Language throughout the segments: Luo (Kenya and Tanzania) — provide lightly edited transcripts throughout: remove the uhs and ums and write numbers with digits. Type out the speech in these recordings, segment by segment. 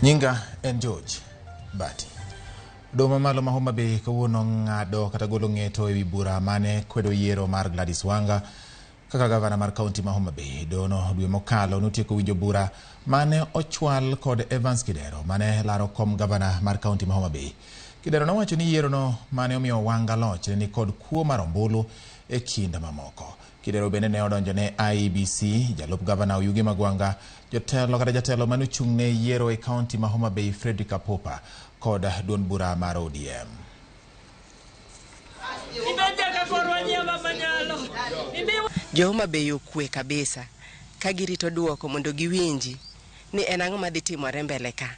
Nyinga en George Bati. Doho mamalo ma Homa Bay kawuono ng'ado kata golo ng'eto ewi bura mane kwedo yiero mar Gladys Wanga kaka gavana mar kaunti ma Homa Bay. Dohono dwe mokalo notieko winjo bura mane ochwal kod Evans Kidero mane laro kom gavana mar kaunti ma Homa Bay. Kidero nowacho ni yierono mane omiyo Wanga loch ne nikod kuo mar ombulu e kind mamoko. Kidero bende ne odonjo ne IEBC, jalup gavana Oyugi Magwanga, jotelo kata jatelo mane ochung' ne yiero e kaunti ma Homa Bay Fredrick Apopa kod duond bura mar ODM. Jo Homa Bay okwe kabisa ka girito duoko mondo giwinji ni en ang'o madhi timore mbele ka.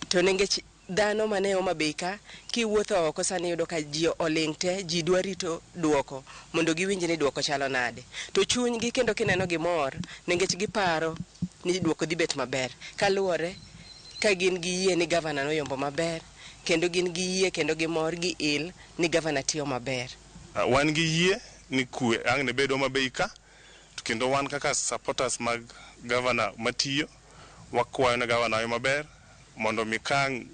To nikech dhano man e Homa Bay ka kiwuotho oko sani iyudo ka ji oling' te, ji dwa rito duoko mondo giwinj ni duoko chalo nade. To chunygi kendo kineno gimor nikech giparo ni duoko dhi bet maber kaluwore ka gin gi yie ni gavana noyombo maber kendo gin gi yie kendo gimor gi il ni gavana tiyo maber. Wan gi yie ni kwe ang' ne bed Homa Bay ka to kendo wan kaka supporters mag gavana matiyo wakwayo ne gavana oyo maber mondo mi ka ang'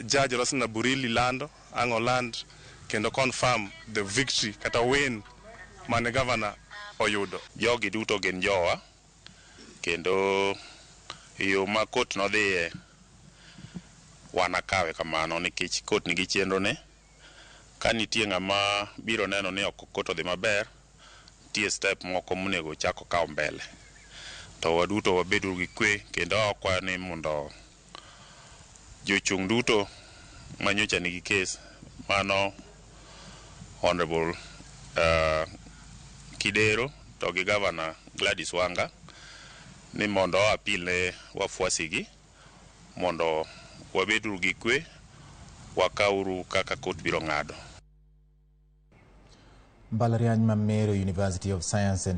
Judge Roselyn Aburili lando ang' oland kendo confirm the victory kata win mane gavana oyudo. Jogi duto gin jowa kendo yo ma court nodhiye wanakawe kamano nikech court nigi chenro ne. Ka nitie ng'ama biro neno ni ok court odhi maber, nitie step moko monego ochak okaw mbele. To waduto wabeduru gi kwe kendo akwayo ni mondo jochung' duto manyocha nigi case mano Honorable Kidero to gi Governor Gladys Wanga ni mondo o appeal ne wafuasi gi mondo wabeduru gi kwe, wakawuru kaka court biro ng'ado. Mbalariany ma Meru University of Science and